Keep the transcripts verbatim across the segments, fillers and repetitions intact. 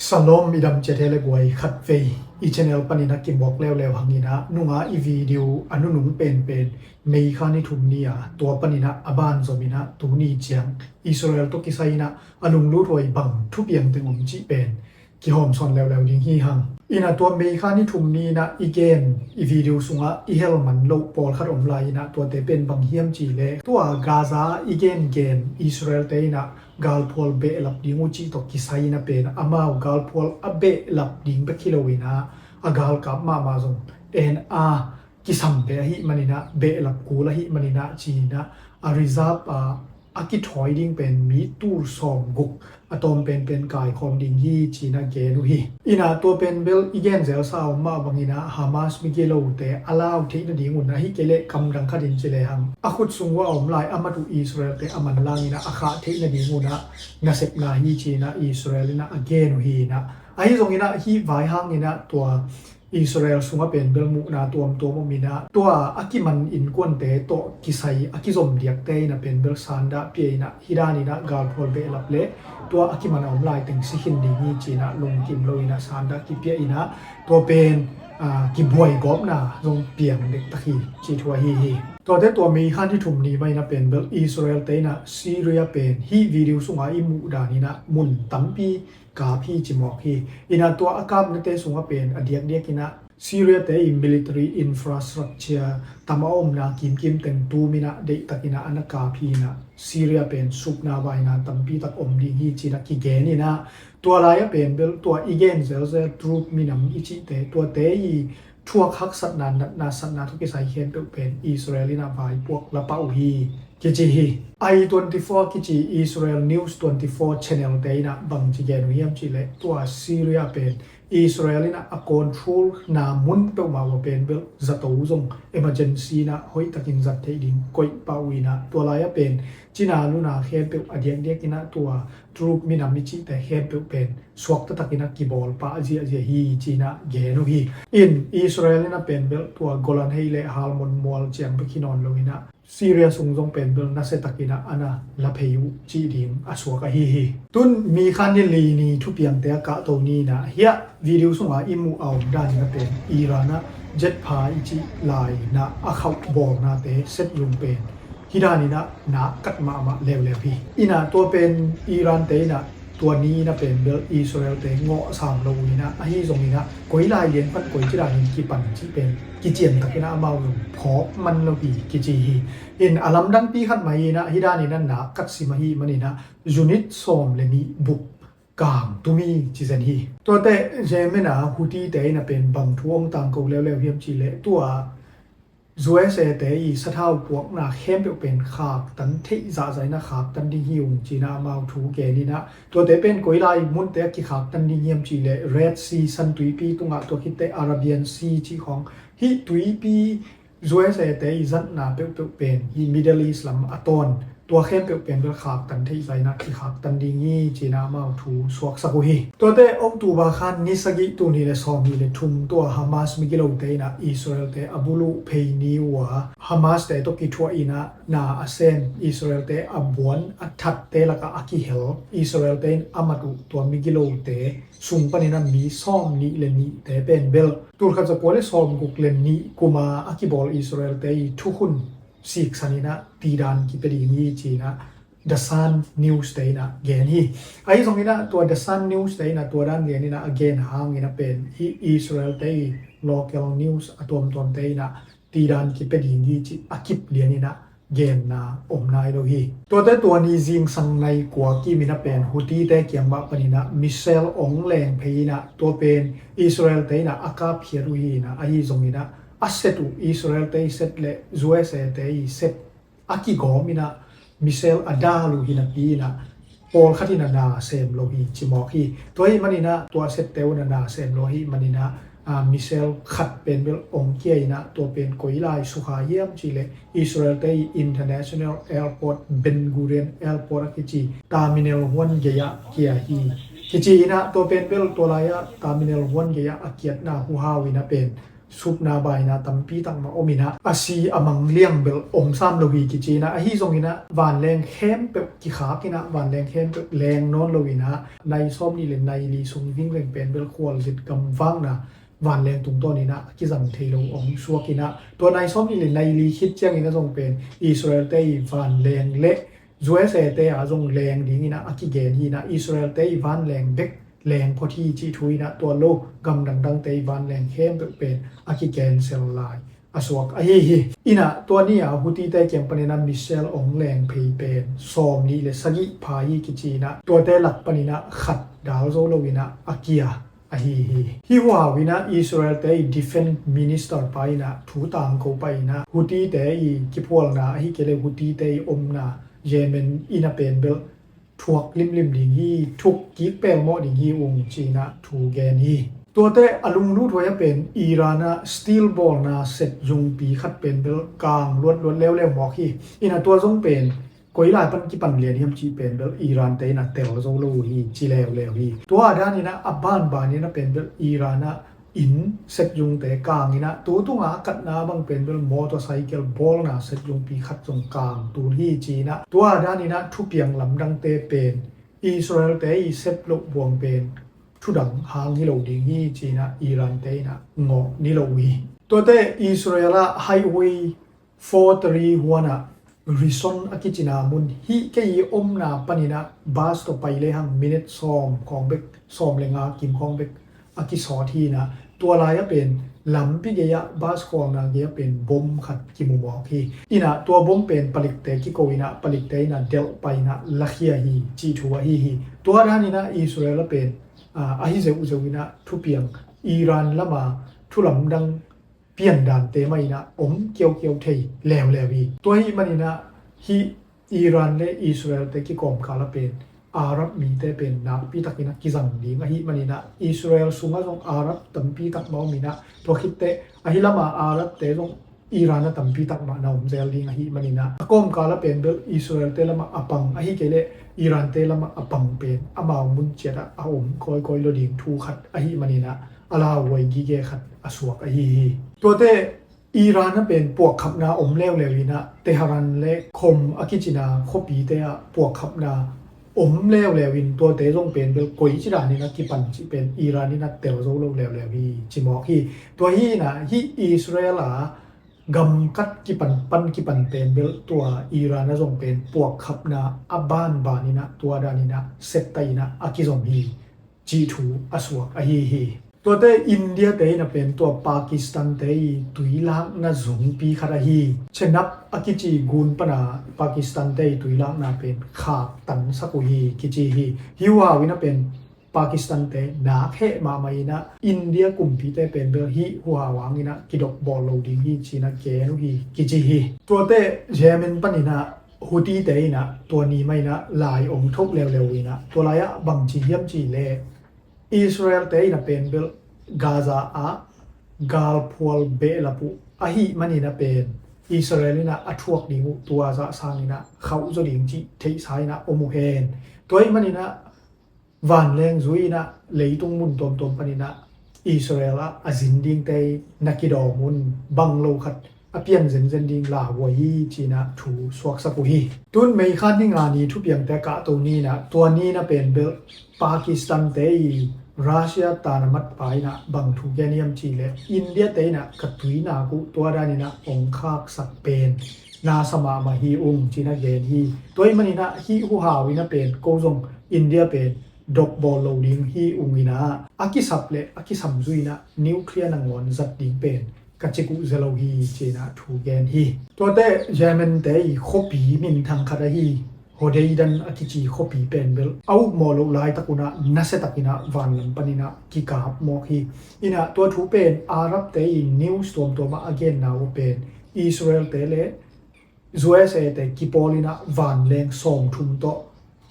Salom, i dam ciat hi le guai. Khatvei i channel panin a kimuak leuleu hangin a nunga i video a nunung penpen May kha ni thum ni a, tua panin a a ban zomin a tuni ciang Israel tawh kisai in a a lunglut huai bang thupiang teng om cih pen kihawmsawn leuleu ding hi hang. In a tua May kha ni thum ni in a i gen i video sungah i hel man loh pawlkhat om lai in a, tuate pen bang hiam cih leh tua Gaza i gengen Israel te in a galphual behlap ding uh cih tawh kisai in a pen amau galphual a behlap ding bek hi lo in a, a galkap mahmah zong en a kisam ve ahih manin a, behlap kul ahih manin a ci in a, a reserve a a kithawi ding pen mi tul sawmguk a tawm penpen kaikhawm ding hi ci in a gen uh hi. In a tua pen bel i genzel sa om mah bangin a Hamas migilote a lau theih nadingun, ahih kei leh kamdang khatin ci lehang a khut sung uh a om lai a mat uh Israel te a manlangin a a khah theih nadingun a nasepna hi ci in a Israel in a a gen uh hi in a, ahi zongin a hih vai hangin a tua Israel sungah pen bel muhna tuamtuam om in a, tua a kiman innkuante tawh kisai a kizom diakte in a pen bel sandah pia in a, hih dan in a galphual behlap le tua a kiman a om lai teng si khin ding hi ci in a lungkim lo in a sandah kipia in a, tua pen a, kibuai gawpna zong piang dektak hi cih thu ahi hi. Tuate tua May kha ni thum ni mah in a pen bel Israel te in a Syria pen hih video sungah i muh dan in a mun tampi kap hi ci mawk hi. In a tua a kapnate sungah pen a diakdiak in a Syria te i military infrastructure tam a omna kimkim teng tum in a deihtak in a a na kap hi in a, Syria pen supna vaina tampi tak om ding hi ci in a kigen in a, tua lai a pen bel tua i gen zelzel troop minam i cihte, tuate i thuak haksatna, natna, satna tawh kisai khempeuh pen Israel in a vaipuak la pah uh hi kici hi. I twenty-four kici Israel News twenty-four channel te in a bangci gen uh hiam cih leh tua Syria pen Israel in a a control na mun peuhmah uh a pen bel zato zong emergency in a hoihtakin zat theih ding koih pah uh in a, tua lai a pen cina luna khempeuh a diakdiak in a tua troop minam i cihte khempeuh pen suakta takin a kibawl pah ziahziah hi ci in a gen uh hi. In Israel in a pen bel tua Golan Heights le Hermon mual ciang bek hi nawn lo in a Syria sung zong pen bel nasia takin a a na la phei uh cih ding a suak ahi hi. Tun May kha ni li ni thupiangte a kahto ni in a, hiah video sungah i muh a om dan in a pen Iran ah jet pha i cih lai in a a khauh bawlnate set zung pen hih dan in a na kat mahmah leuleu hi. In a tua pen Iran te in a tua ni in a pen bel Israel te ngawh sam lo uh in a, ahi zongin a koi lai lian pan koi ci dan in kipan cih pen kician takin a amau zong phawk man lo hi kici hi. In a lamdangpi khat mah hi in a, hih dan in a na kat sim ahih manin a unit sawm le nih bup kang tum hi ci zen hi. Tuate Yemen a Houthi te in a pen bang thu hong tangko leuleu hiam cih leh tua U S A te i sathau puakna khempeuh pen khaktan theih zahzah in a khaktan ding hi ung ci in a amau thu gen in a, tuate pen koi lai munte a kikhaktan ding hiam cih leh Red Sea, San Tuipi tungah, tua khit teh Arabian Sea cih khawng, hih tuipi U S A te i zatna peuhpeuh pen hih Middle East lam a tawn, tua khempeuh pen bel khaktan theih zah in a kikhaktan ding hi ci in a amau thu suaksak uh hi. Tuate October kha ni sagih, tul nih le sawmnih le thum, tua Hamas migilote in a Israel te a buluh phei ni uh a, Hamas te tawh kithuah in a na a sem, Israel te a buan a thatte lakah a kihel, Israel te in a mat uh tua migilote sung panin a mi sawmnih le nihte pen bel tul khat za kua le sawmguk le nih kum a a kibawl Israel te i thukhun siksan in a tidan kipia ding hi ci in a The Sun News te in a gen hi. Ahi zongin a tua The Sun News te in a tua dan gen in a a gen hangin a pen hih Israel te i local news a tuamtuamte in a tidan kipia ding hi cih a kip lian in a genna om nai lo hi. Tuate tua ni zingsang nai kua kim in a pen Houthi te kiang mah panin a missile ong leng phei in a tua pen Israel te in a a kapkhiat uh hi in a, ahi zongin a a set uh, Israel te i set le U S A te i set a kigawm in a missile a dal uh hi napi in a pawlkhat in a na sem lo hi ci mawk hi. Tua ahih manin a tua sette uh in a na sem lo ahih manin a, a, missile khat pen bel ong kia in a tua pen koi lai sukha hiam cih leh Israel te i international airport Ben Gurion Airport a kici terminal one gei ah kia hi kici in a, tua pen bel tua lai ah terminal one gei ah a kiatna huhau in a pen supna baina tampi takmah om inah, a si a mang liang bel om sam lo hi kici inah, ahi zong inah vanleng khempeuh kikhak inah, vanleng khempeuh leng nawn lo inah, nai sawm nih le nai li sung vingveng pen bel khualzin gamvakna vanleng tungtawn inah a kizang thei lo ong suak inah, tua nai sawm nih le nai li khit ciang inah zong pen Israel-te i vanleng le U S A-te a zong leng ding inah a kigen hi inah, Israel-te i vanleng bek leng phot hi cih thu inah, tua lo gam dangdangte i vanleng khempeuh pen a kicancel lai a suak ahi hi. Inah tua ni a Houthi-te kiang pan inah missile ong leng phei pen sawm nih le sagih pha hi kici inah, tuate lak pan inah khat dal zo lo inah a kia ahi hi. Hih huau inah Israel-te i defense minister pa inah thu tangko pah inah, Houthi-te i kiphualna ahi kei le Houthi-te i omna Yemen inah pen bel thuak limlim ding hi, thuk kik pelmawh ding hi ung ci inah thu gen hi. Tuate a lungluthuai a pen Iran ah steel bawlna set zungpi khat pen bel kang luatluat leuleu mawk hi. Inah tua zong pen koi lai pan kipan lian hiam cih pen bel Iran-te inah tel zo lo uh hi ci leuleu hi. Tua dan inah a banban inah pen bel Iran ah inn set zungte kang inah, tu tunga a katna bang pen bel motorcycle bawlna set zungpi khat zong kang tul hi ci inah, tua dan inah thupiang lamdangte pen Israel-te i set loh buang pen thudang hang hi lo ding hi ci inah Iran-te inah ngawh ni lo uh hi. Tuate Israel ah highway four three one ah Rishon a kicina mun hih kei i omna pan inah bus tawh pai lehang minute sawm khawng bek, sawm le nga kim khawng bek a kisawt hi inah, tua lai a pen lampi gei ah bus khualna gei ah pen bom khat kimu mawk hi. Inah tua bom pen palikte kiko inah, palikte inah delh pai inah lakhia hi cih thu ahi hi. Tua dan inah Israel a pen, ah, ahi zeuhzeuh inah thupiang Iran lama thulamdang piandante mah inah om kiaukiau thei leuleu hi. Tua hih man inah hih Iran le Israel-te kikawmkal a pen Arab mite pen nakpi tak inah kizang ding ahi man inah, Israel sungah zong Arab tampi tak mah om inah, tua khitteh ahi lama Arab-te zong Iran ah tampi tak mah na om zel ding ahi man inah, a kawmkal a pen bel Israel-te lamah a pang ahi kei leh Iran-te lamah a pang pen amau mun ciat ah a om kawikawi lo ding thu khat ahi man inah, a lauhuai gige khat a suak ahi hi. Tuate Iran a pen puakkhapna om leuleu inah, Tehran le Qom a kicina khuapite ah puakkhapna om leuleu in, tuate zong pen bel koici dan inah kipan cih pen Iran inah tel zo lo leuleu hi ci mawk hi. Tua hi inah hih Israel a gamkat kipan pan kipan pen bel tua Iran a zong pen puakkhapna a banban inah tua dan inah setta inah a kizom hi cih thu a suak ahi hi. Tuate India-te inah pen tua Pakistan-te i tuilakna zungpi khat ahi Chenab a kici gun pana Pakistan-te i tuilakna pen khaktansak uh hi kici hi. Hih huau inah pen Pakistan-te nak heh mahmah inah India kumpite pen bel hih huau hang inah kidopbawl lo ding hi ci inah gen uh hi kici hi. Tuate Yemen pan inah Houthi-te inah tua ni mah inah lai ong thoh leuleu inah, tua lai ah bangci hiam cih leh Israel-te inah pen bel Gaza ah galphual behlap uh ahi man inah pen Israel inah a thuak ding uh tua zah sang inah khauh zaw ding cih theihsa inah om uh hen. Tua hih man inah vanleng zui inah leitung mun tuamtuam pan inah Israel ah a zin dingte na kidawm un, bang lo khat a pian zenzen ding lauhuai hi ci inah thu suaksak uh hi. Tun May kha ni nga ni thupiangte a kahto ni inah, tua ni inah pen bel Pakistan-te i Russia tanamat pa inah bang thu gen hiam cih leh India-te inah ka tuinak uh tua dan inah ong khaksak pen nasa mahmah hi ung ci inah gen hi. Tua hih man inah hih huhau inah pen ko zong India pen dopbawl lo ding hi ung inah, a kisap le a kisam zui inah nuclear nangawn zat ding pen ka cik uh zia lo hi ci inah thu gen hi. Tuate Yemen-te i khuapi minthang khat ahi Hodeidan a kici khuapi pen bel a ukmawh loh laitak un ah nasiatak inah vanlam pan inah kikap mawk hi. Inah tua thu pen Arab-te i news tuamtuam ah a genna uh pen Israel-te le U S A-te kipawl inah vanleng sawmthum tawh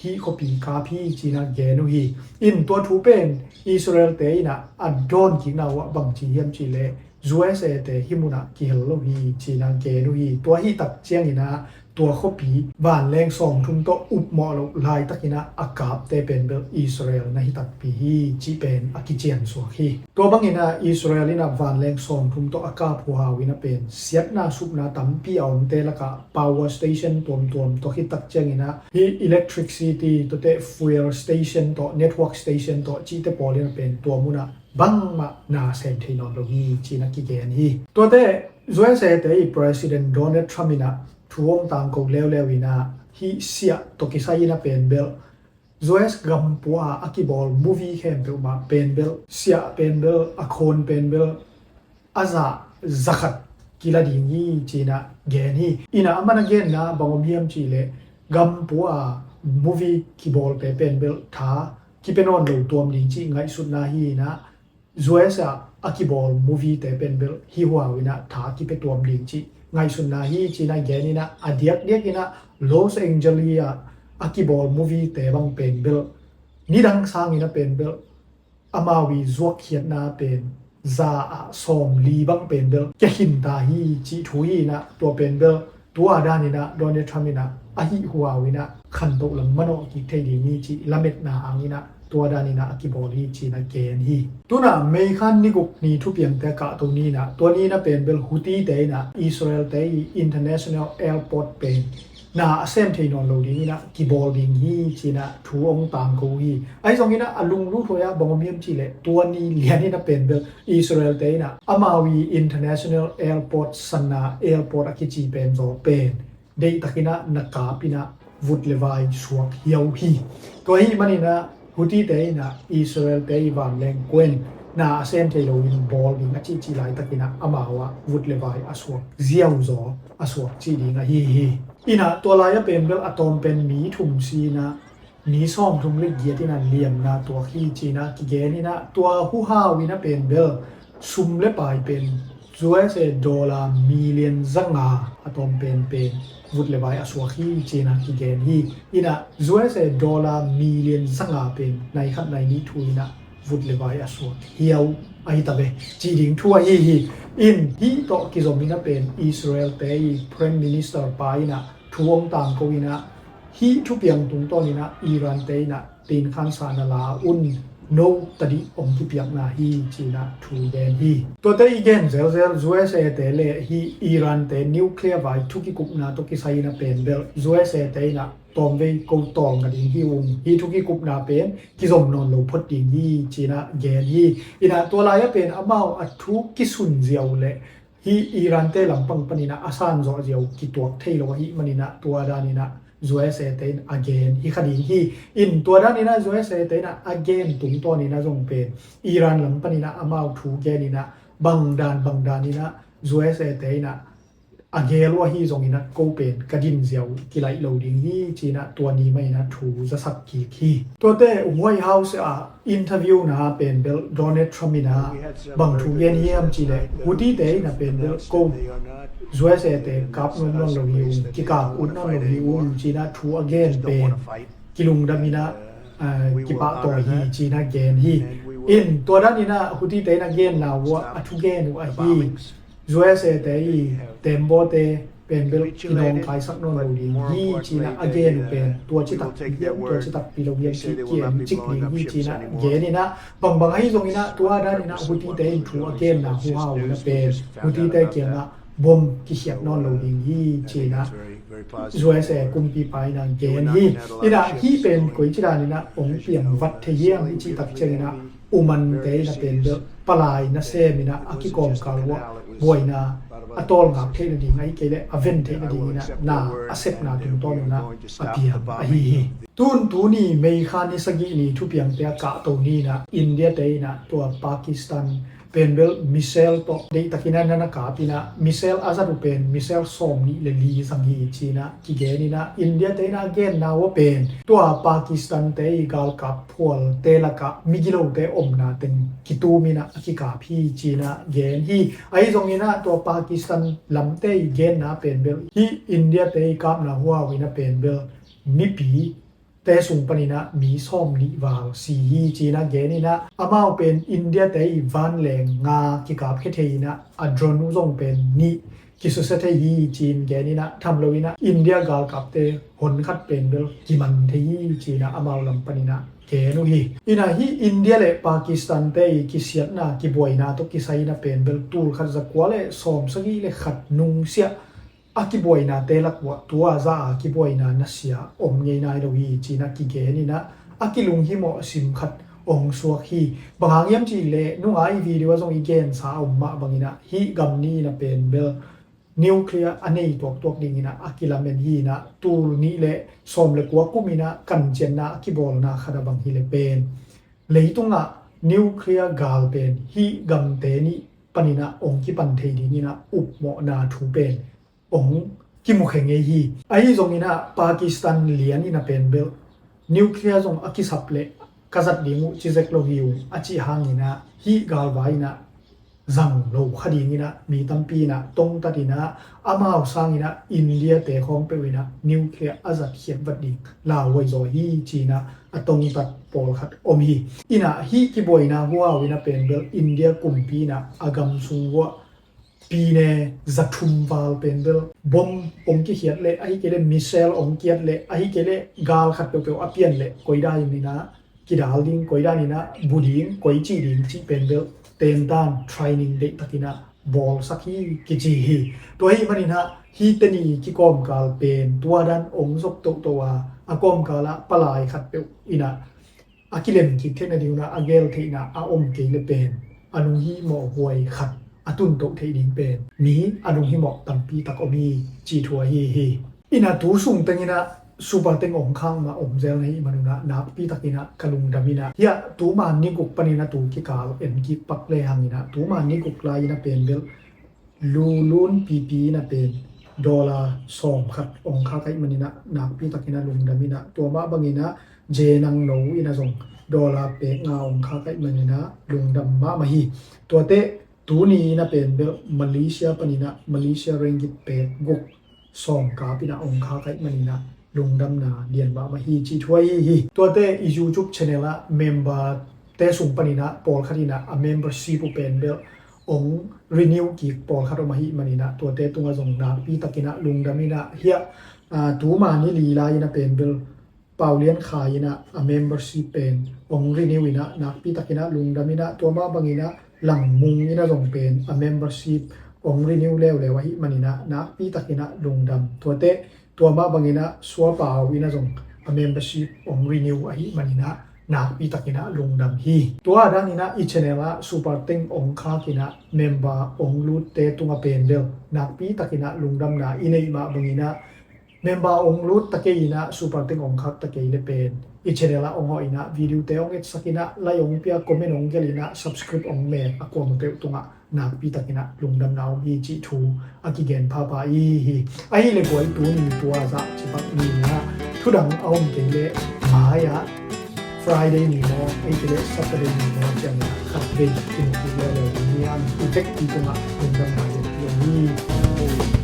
hih khuapi kap hi ci inah gen uh hi. In tua thu pen Israel-te inah a dawnkikna uh ah bangci hiam cih leh U S A-te hih mun ah kihel lo hi ci inah gen uh hi. Tua hih tak ciang inah tua khuapi vanleng sawmthum tawh upmawh loh laitakin ah a kapte pen bel Israel na hi takpi hi cih pen a kician suak hi. Tua bangin ah Israel in ah vanleng sawmthum tawh a kap huhau in ah pen siatna supna tampi a omte lakah power station tuamtuam tawh khit tak ciangin ah hih electricity tuate fuel station tawh network station tawh cihte pawl in ah pen tua munah bangmah na sem thei nawn lo hi ci-in ah kigen hi. Tuate U S A te i President Donald Trump in ah thu hong tangko leuleu in ah hih siah tawh kisai in ah pen bel U S gampua a kibawl movie khempeuh mah pen bel siah pen bel a khawn pen bel a zah zakhat kila ding hi ci-in ah gen hi. In ah aman a genna bang om hiam cih leh gampua movie kibawlte pen bel tha kipia nawn lo tuam ding cih ngaihsutna hi in ah U S ah a kibawl movie te pen bel hih huau in ah tha kipia tuam ding cih ngaihsutna hi ci-in ah gen in ah a diakdiak in ah Los Angeles ah a kibawl movie te bang pen bel nidang sangin ah pen bel amau i zuakkhiatna pen za ah sawmli bang pen bel kia khin ta hi cih thu hi in ah tua pen bel tua dan in ah Donald Trump in ah a hih huau in ah khantoh lam manawh kik thei ding hi cih lametna hang in ah tua dan in ah a kibawl hi ci-in ah gen hi. Tun ah May kha ni guk ni thupiangte a kahto ni in ah tua ni in ah pen bel Houthi te in ah Israel te i international airport pen na a sem thei nawn lo ding in ah kibawl ding hi ci-in ah thu hong tangko hi. Ahi zongin ah a lunglut huai ah bang om hiam cih leh tua ni lian in ah pen bel Israel te in ah amau i international airport Sanaa airport a kici pen zaw pen deihtakin ah na kap in ah vut le vai suak hiau hi. Tua ahih manin ah Houthi te in ah Israel te i vanleng kua in na a sem thei loin bawl ding a cihcih laitakin ah amau ah vut le vai a suak ziauzaw a suak cih ding ahi hi. In ah tua lai ah pen bel a tawm pen mi thum si in ah mi sawmthum le giat in ah liamna tuak hi ci-in ah kigen in ah tua huhau in ah pen bel sum le pai pen U S A dollar million zanga a tawm pen pen vut le vai a suak hi ci-in ah kigen hi. In ah U S A dollar million zanga pen nai khat nai nih thu in ah vut le vai a suak hiau ahi ta ve cih ding thu ahi hi. In hih tawh kizom in ah pen Israel te i Prime Minister pa in ah thu hong tangko in ah hih thupiang tungtawn in ah Iran te in ah tin khansa na la un no tadih hong kipiakna hi ci-in ah thu gen hi. Tuate i gen zelzel U S A te le hih Iran te nuclear vai thukikupna tawh kisai in ah pen bel U S A te in ah tawmvei ko tawlnga ding hi ung, hih thukikupna pen kizom nawn lo phot ding hi ci-in ah gen hi. In ah tua lai ah pen amau a thu kisun ziau le hih Iran te lampang panin ah a sanzawh ziau kituak thei lo ahih manin ah tua dan in ah U S A te in a gen hi kha ding hi. In tua dan in ah U S A te in ah a gen tungtawn in ah zong pen Iran lam panin ah amau thu gen in ah bang dan bang dan in ah U S A te in ah a gel uh ahi zongin ah ko pen ka din ziau kilaih lo ding hi ci-in ah tua ni mah in ah thu zasak kik hi. Tuate White House ah interview na pen bel Donald Trump in ah bang thu gen hiam cih leh Houthi te in ah pen bel ko U S A te kap nuam nawn lo hi ung, kikap ut nawn lo hi ung ci-in ah thu a gen pen kilungdam in ah ah, kipahtawi hi ci-in ah gen hi. In tua dan in ah Houthi te in a genna uh ah a thugen uh ahi U S A te i tembaw te pen bel kinawngkaisak nawn lo ding hi ci-in ah a gen uh pen tua citak pi hiam tua citak pi lo hiam cih ki-en cik ding hi ci-in ah gen in ah bangbang ahi zongin ah tua dan in ah Houthi te in thu a genna huhau in ah pen Houthi te kiangah bom kikhiat nawn lo ding hi ci-in ah U S A kumpipa in ah gen hi. In ah hih pen koici dan in ah hong piang vat thei hiam i cih tak ciangin ah Oman te in ah pen bel palai nasem in ah a kikawmkal uh ah buaina a tawlngak theih nading ahih kei leh a ven theih nading in ah na a sepna tungtawn un ah a piang ahi hi. Tun tuni May kha ni sagih ni thupiangte a kahto ni in ah India te in ah tua Pakistan pen bel missile tawh deihtakin ah na na kap in ah missile a zat uh pen missile sawmnih le li zang hi ci-in ah kigen in ah India te in ah a genna uh ah pen tua Pakistan te i galkap phualte lakah migilote omna teng kitum in ah a kikap hi ci-in ah gen hi. Ahi zongin ah tua Pakistan lamte i genna pen bel hih India te i kapna huau in ah pen bel mipi te sung panin ah mi sawmnih val si hi ci-in ah gen in ah amau pen India te i vanleng nga kikapkhia thei in ah a drone uh zong pen nih kisusia thei hi ci-in gen in ah, tham lo in ah India galkapte hon khat pen bel kiman thei hi ci-in ah amau lam panin ah gen uh hi. In ah hih India le Pakistan-te i kisiatna kibuaina tawh kisai in ah pen bel tul khat za kua le sawm sagih le khat nungsiah a kibuainate lak uah tua za a kibuaina nasia om ngei nai lo hi ci-in ah kigen in ah a kilunghimawh sim khat ong suak hi. Bang hang hiam cih leh nunga i video ah zong i gensa a om mah bangin ah hih gam ni in ah pen bel nuclear a nei tuaktuak dingin ah a kilamen hi in ah, tul nih le sawm le kua kum in ah kancianna a kibawlna khat ah bang hi le pen leitungah nuclear gal pen hih gamte nih panin ah ong kipan thei dingin ah upmawhna thu pen ong kimukhia ngei hi. Ahi zongin ah Pakistan lian in ah pen bel nuclear zong a kisap leh ka zat ding uh ci zek lo hi ung a cih hangin ah hih galvai in ah zang lo kha dingin ah mi tampi in ah tongtat in ah amau sangin ah India-te khawng peuh in ah nuclear a zatkhiat vat ding lauhuai zaw hi ci-in ah a tongtat pawlkhat om hi. In ah hih kibuaina huau in ah pen bel India kumpi in ah a gam sung uah pine za thum val pen bel bom ong kikhiat leh ahi kei leh missile ong kiat leh ahi kei leh gal khat peuhpeuh a pian leh koi dan in ah kidal ding, koi dan in ah bu ding, koi cih ding cih pen bel tentan training deihtakin ah bawlsak hi kici hi. Tua ahih manin ah hihte ni kikawmkal pen tua dan ong zop tohtoh a, a kawmkal ah palai khat peuh in ah a kilem kik theihna ding un ah a gel theihna a om kei le pen a lunghimawh huai khat a tuntoh theih ding pen mi a lunghimawh tampi tak om hi cih thu ahi hi. In ah tu sung teng in ah super tank ong khak mah om zel na hih man un ah nakpi takin ah ka lungdam in ah hiah tuma ni guk panin ah tu kikal en kik pak le hang in ah tuma ni guk lai in ah pen bel lulun pipi in ah pen dollar sawm khat ong khak ahih manin ah nakpi takin ah lungdam in ah tua mah bangin ah J Nangno in ah zong dollar pek nga ong khak ahih manin ah lungdam mahmah hi. Tuate tuni in ah pen bel Malaysia panin ah Malaysia ringgit pek guk sawm kap in ah ong khak ahih manin ah lungdamna lian mahmah hi cih thu ahi hi. Tuate i YouTube channel ah member-te sung panin ah pawlkhat in ah a membership uh pen bel ong renew kik pawlkhat om ahih manin ah tuate tungah zong nakpi takin ah lungdam in ah hiah, ah, tuma ni li lai in ah pen bel Paulian Khai in ah a membership pen ong renew in ah nakpi takin ah lungdam in ah tua mah bangin ah Langmung in ah zong pen a membership ong renew leuleu ahih manin ah nakpi takin ah lungdam. Tuate tua mah bangin ah Suapau in ah zong a membership ong renew ahih manin ah nakpi takin ah lungdam hi. Tua dan in ah i channel ah super tank ong khak in ah member ong lutte tungah pen bel nakpi takin ah lungdamna i neih mah bangin ah member ong lut ta kei in ah super tank ong khak ta kei le pen i channel ah ong hawh in ah video-te ong etsak in ah like ong pia, comment ong gelh in ah subscribe ong mek a kuamah peuh tungah nakpi takin ah lungdamna om hi cih thu a kigen phapha i hi. Ahi le guai tuni tua zah cipak ni in ah thudang a om kei le mai ah Friday ni maw ahi kei le Saturday ni maw ciangin ah khatvei kimu kik leuleu ding hi. A vekpi tungah lungdamna lianpi om hi.